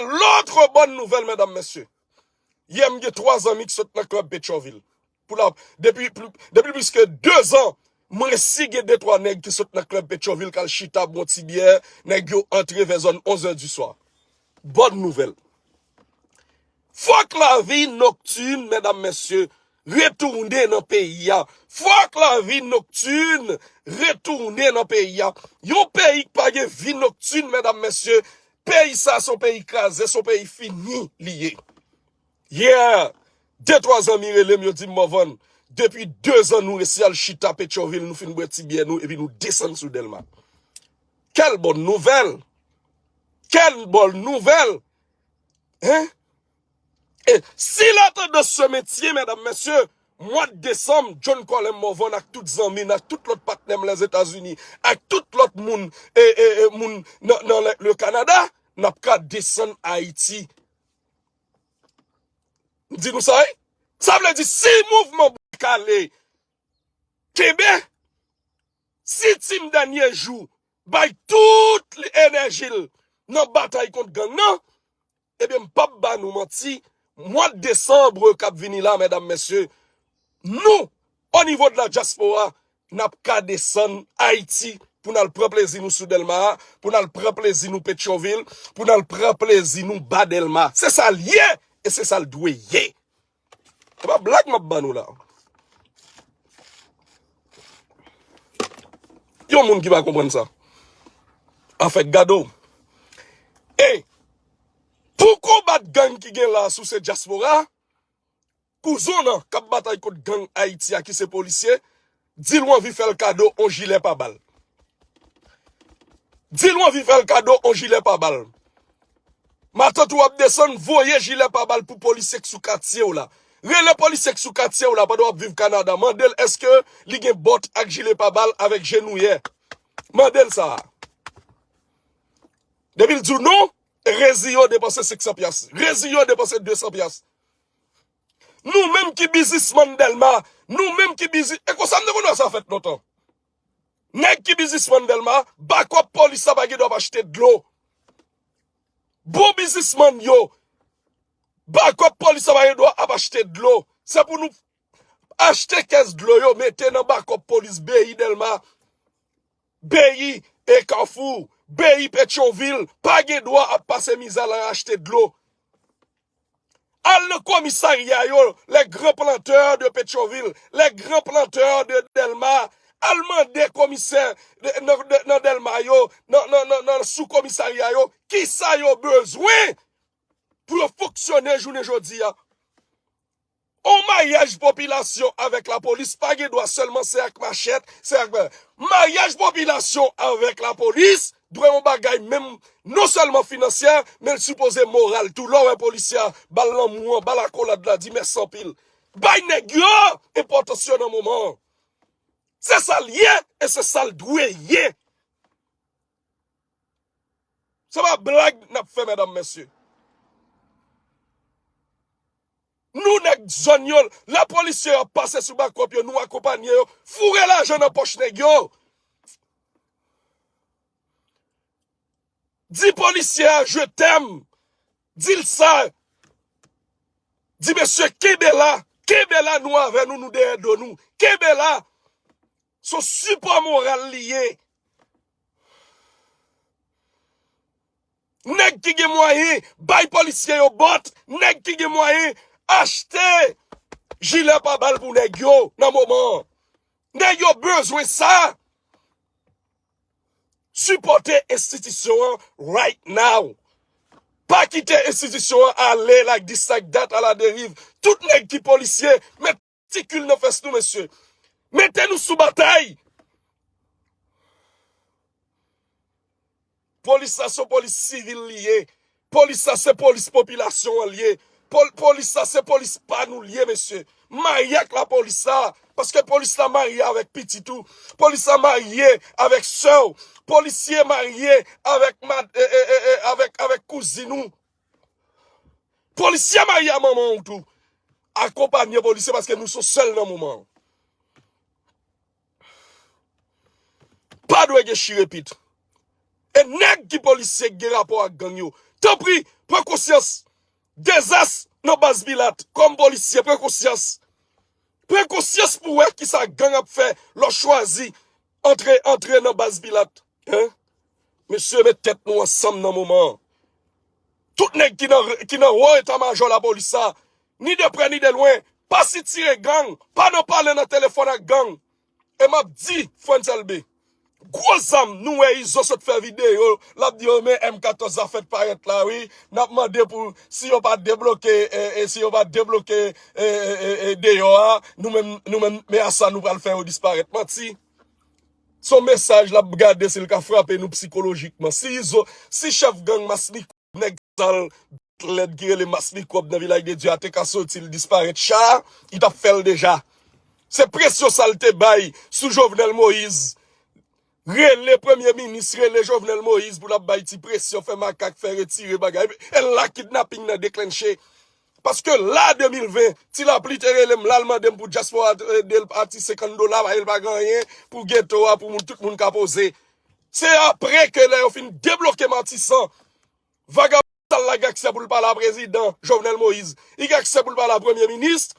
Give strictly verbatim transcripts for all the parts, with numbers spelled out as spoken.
Lòt bòn nouvèl, medam, mesye. Yè, m gen twa zanmi ki sot nan klèb Petyonvil. Pou la, depi, pli- depi plis ke de zan, m resi gen de twa nèg ki sot nan klèb Petyonvil k al chita, bwè ti byè, nèg yo antre vè zòn onz è di swa. Bòn nouvèl. Fòk lavi noktin, medam, mesye, retounen nan peyi a. Fòk lavi noktin retounen nan peyi a. Yon peyi k pa gen vi noktin, medam, mesye, peyi sa se yon peyi kraze, se yon peyi fini li ye. Yeah! De twa zanmi rele m, yo di m, Morvan, depi de zan nou resi al chita Petyonvil, nou fin bwè ti byè nou, epi nou desann sou Dèlma. Quelle bonne nouvelle! Quelle bonne nouvelle! Hein? E si la tendance se maintient, medam, mesye, mwa desanm, John Colin Morvan ak tout zanmi n, ak tout lòt patnè m Lèzetazini, ak tout lòt moun, e, e, e, moun nan, nan le, le Canada, n ap ka desann Ayiti. M di nou sa, wi. Sa vle di, si mouvman Bwa Kale kenbe, si Team Danie Jou bay tout li enèji l nan batay kont gang nan, ebyen, m p ap ba nou manti, mwa desanm k ap vini la, medam, mesye, nou, o nivo de la dyaspora, n ap ka desann Ayiti pou n al pran plezi nou sou Dèlma a, pou n al pran plezi nou Petyonvil, pou n al pran plezi nou ba Dèlma. Se sa l ye, e se sa l dwe ye. Se pa blag m ap ban nou la. Yon moun ki pa konprann sa. Anfèt, gade w. E pou konbat gang ki gen la, si w se dyaspora, kouzen w nan k ap batay kont gang Ayiti a ki se polisye, di l w anvi fè l kado on jilè pa bal. Di l w anvi fè l kado on jilè pa bal. Matant ou ap desann, voye jilè pa bal pou polisye k sou katye w la. Rele polisye k sou katye w la pandan w ap viv Kanada. Mande l èske li gen bòt ak jile pa bal avèk jenouyè. Mande l sa. Depi l di w non, reziye w depanse senk san pyas. Reziye w depanse de san pyas. Nou menm ki biznismann Dèlma, nou menm ki biznis, e konsa m te konn wè sa fèt lontan. Nèg ki biznismann Dèlma, bakòp polis la pa gen dwa ap achte dlo. Bon biznismann yo, bakòp polis la pa gen dwa ap achte dlo. Se pou nou achte kès dlo yo, mete nan bakòp polis, beyi Dèlma, beyi e Kafou, beyi Petyonvil, pa gen dwa ap pase mizè la achte dlo. Al nan komisarya yo, les grands planteurs de Petyonvil, les grands planteurs de Dèlma, al mande komisè de- nan de- nan Dèlma yo, nan, nan, nan, nan sou komisarya yo, kisa yo bezwen pou yo fonksyone jounen jodi a. On maryaj popilasyon avèk lapolis pa gen dwa sèlman se ak machèt, se ak. Maryaj popilasyon avèk lapolis dwe yon bagay menm non sèlman finansyè, men l sipoze moral tou. Lè w wè polisye a ba l lanmou an, ba l akolad la, di mèsi anpil. Bay nèg yo enpòtans yo nan moman an. Se sa l ye e se sa l dwe ye. Se pa blag n ap fè, medam, mesye. Nou nèg zòn yo, lè polisye yo ap pase sou bakòp yo, nou akonpanye yo, foure lajan nan pòch nèg yo. Di polisye a, je t'aime. Di l sa. Di mesye, kenbe la, kenbe la, nou avè nou, nou dèyè do nou. Kenbe la. Se yon sipò moral li ye. Nèg ki gen mwayen, bay polisye yo bòt. Nèg ki gen mwayen, achte jilè pa bal pou nèg yo nan moman an. Nèg yo bezwen sa. Sipòte enstitisyon an right now. Pa kite enstitisyon an ale like this, like that, aladeriv. Tout nèg ki polisye, met tikil nan fès nou, mesye. Mete nou sou batay. Polis la se yon polis sivil li ye. Polis la se polis popilasyon an li ye. Pol- polis la se polis pa nou li ye, mesye. Marye ak lapolis la, paske polis la marye avèk pitit ou. Polis la marye avèk sè w. Polisye marye avèk, ma- e, e, e, e, avèk, avèk kouzin ou. Polisye marye a manman w tou. Akonpanye polisye paske nou se sèl nan moman an. Pa dwe gen chirepit. E nèg ki polisye ki gen rapò ak gang yo, Tanpri, pran konsyans. Dezas nan baz Pilat, kòm polisye, pran konsyans. Pran konsyans pou wè kisa gang ap fè lè w chwazi antre, antre nan baz Pilat. Hein? Mesye, met tèt nou ansanm nan moman an. Tout nèg ki nan, ki nan wo eta majò lapolis sa, ni de prè ni de lwen, pa sitire gang, pa nan pale nan telefòn ak gang. E m ap di, Frantz Elbé, gwo zam, nou wè Izo sot fè videyo, l ap di, "Oh, men M katòz la fèk parèt la, wi. N ap mande pou, si yo pa debloke, e, e, si yo pa debloke, e, e, e, e, deyò a, nou menm, nou menm, men asa nou pral fè yo disparèt." Manti. Se yon mesaj l ap gade si l ka frape nou sikolojikman. Si Izo, si chèf gang Mas Mikwòb, nèg sal, lèd ki rele Mas Mikwòb nan Vilaj de Dye a te ka soti, l disparèt, cha, li t ap fè l deja. Se presyon sa l te bay sou Jovenel Moïse. Rele premye minis, rele Jovenel Moïse pou l ap bay ti presyon, fè makak, fè retire bagay. E la kidnaping nan deklenche. Paske la, de mil ven, Ti Lapli te rele m la, l mande m pou dyaspora ede l pati senkant dola, pa, l pa gen anyen pou geto a, pou moun, tout moun ka poze. Se apre ke lè yo fin debloke Matisan, vagabon sal la gen aksè pou l pale a prezidan Jovenel Moïse, li gen aksè pou l pale a premye minis,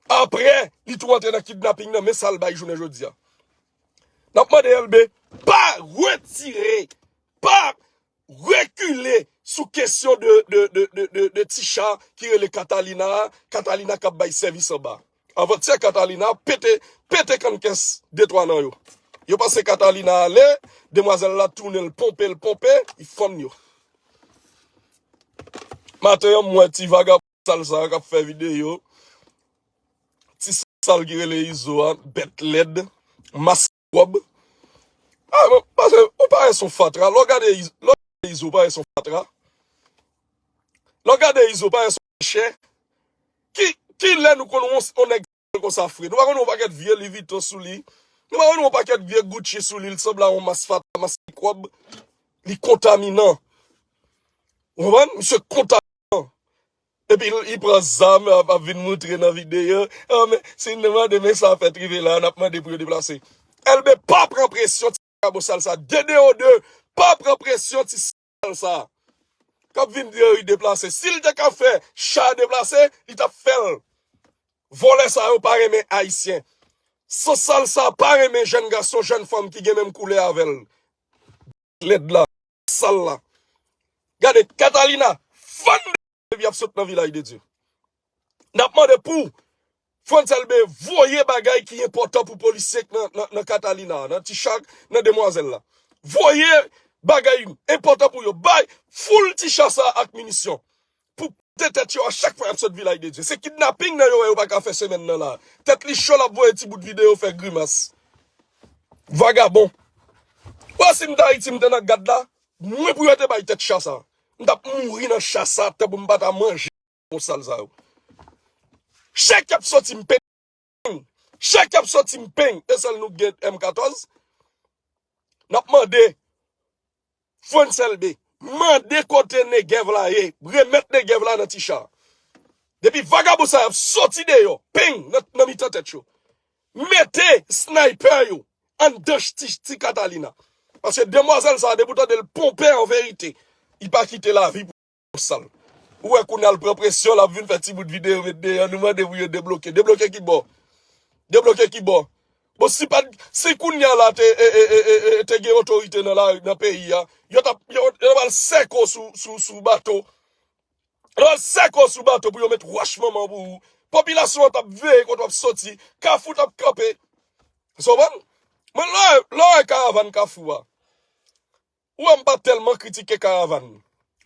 apre, li tou antre nan kidnaping nan, men sa l bay jounen jodi a. N ap mande Elbé, pa retire, pa rekile sou kesyon de, de, de, de, de, de ti cha ki rele Catalina a, Catalina k ap bay sèvis anba. Avantyè, Catalina pete, pete kannkès de twa nan yo. Yo panse Catalina ale, demwazèl la tounen l ponpe, l ponpe, li fann yo. Maten an, m wè ti vagabon sal sa a k ap fè videyo. Ti sal ki rele Izo a, bèt lèd, Mas Mikwòb. Ah, men, paske ou parèt yon fatra. Lè w gade Izo, lè w gade Izo, ou parèt yon fatra. Lè w gade Izo, ou parèt yon chè. Ki, ki lè nou konn wè yon nèg konsa fre? Nou pa konn wè yon pakèt vye Louis Vuitton sou li. Nou pa konn wè yon pakèt vye Gucci sou li. Li sanble a yon mas fatra, mas mikwòb. Li kontaminan. Ou konprann? Misye kontaminan. Epi li pran zam, ap, ap vin moutre nan videyo. Ah, men, si n demande, men sa fèt rive la, n ap mande pou yo deplase. Elbé, pa pran presyon, ti vagabon sal sa. De de o de, pa pran presyon, ti sal sa. K ap vin di yo, li deplase. Si l te ka fè cha deplase, li t ap fè l. Vòlè sa yo pa renmen Ayisyen. San sal sa pa renmen jèn gason, jèn fanm ki gen menm koulè avè l. Lèd la, sal la. Gade, Catalina fann depi ap sot nan Vilaj de Dye. N ap mande pou Frantz Elbé voye bagay ki enpòtan pou polisye k nan, nan, nan Catalina, nan ti cha, nan demwazèl la. Voye bagay enpòtan pou yo. Bay foul ti cha sa ak minisyon. Pou pote tèt yo a chak fwa y ap sot Vilaj de Dye. Se kidnaping nan yo wè yo pa ka fè semèn nan la. Tèt li cho, l ap voye ti bout videyo fè grimas. Vagabon. Ou wè si m t Ayiti, m te nan gad la, mwen pou yo te bay tèt cha sa. M t ap mouri nan cha sa, tanpri m pa ta manje bon sal sa yo. Chè k ap soti m peng. Chè k ap soti m peng. E sèl nou k gen M katòz. N ap mande Frantz Elbé, mande kote Negèv la ye, remèt Negèv la nan ti cha. Depi vagabon sa y ap soti deyò, peng, nan, nan mitan tèt yo. Mete sniper yo anndan ti, ti Catalina. Paske demwazèl sa, depi w tande l ponpe an verite, li pa kite lavi pou sal. Ou wè kounye a l pran presyon, l ap vin fè ti bout videyo met deyò, nou mande pou yo debloke. Debloke ki bò? Debloke ki bò? Bon, si pa t, si kounye a la te, e, e, e, e, e, te gen otorite nan la, nan peyi a, yo t ap, yo, yo t ap al sèke w sou, sou, sou bato. Yo t ap al sèke w sou bato pou yo met wòch manman w pou ou. Popilasyon an t ap veye kote w ap soti. Kafou t ap kanpe. Sa w konprann? Mwen, lè, lè w wè karavàn Kafou a, ou wè m pa tèlman kritike karavàn.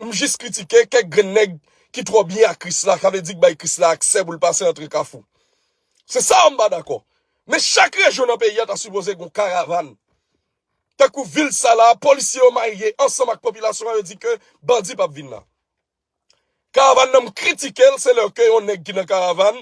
M jis kritike kèk grenn nèg ki twò byen ak Kris la, sa vle di k bay Kris la aksè pou l pase antre Kafou. Se sa m pa dakò. Men chak rejyon nan peyi a ta sipoze gen yon karavàn. Tankou vil sa la, polisye yo marye ansanm ak popilasyon an, yo di ke bandi p ap vin la. Karavàn nan, m kritike l, se lè ke yon nèg ki nan karavàn,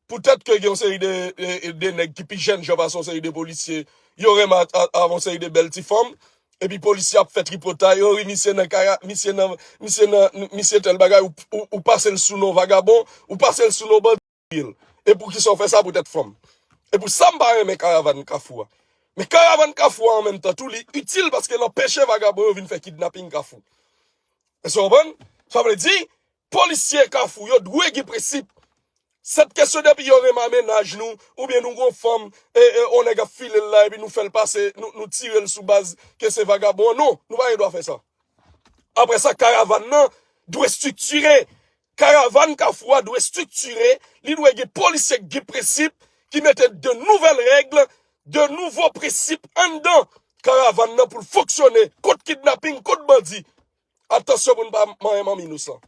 poutèt ke gen yon seri de, de, de nèg ki pi jèn jan pase yon seri de polisye, yo renmen a, a, avè yon seri de bèl ti fanm, epi polisye ap fè tripotay, yo, wi, misye nan kara, misye nan, misye nan, misye tèl bagay, ou, ou, ou pase l sou non vagabon, ou pase l sou non bandi. E poukisa w fè sa? Poutèt fanm. E pou sa m pa renmen karavàn Kafou a. Men karavàn Kafou a, an menm tan tou, li itil paske l anpeche vagabon yo vin fè kidnaping Kafou. Èske w konprann? Sa vle di, polisye Kafou yo dwe gen prensip. Sèt kesyon depi yo renmen mennaj nou, oubyen nou gon fanm, e, e, on nèg ap file l la, epi nou fè l pase, nou, nou tire l sou baz ke se vagabon an. Non, nou pa gen dwa fè sa. Apre sa, karavàn nan dwe estriktire. Karavàn Kafou a dwe estriktire, li dwe gen polisye k gen prensip, ki mete de nouvèl règ, de nouvo prensip anndan karavàn nan pou l fonksyone kont kidnaping, kont bandi. Atansyon pou n pa manyen manmi nou san.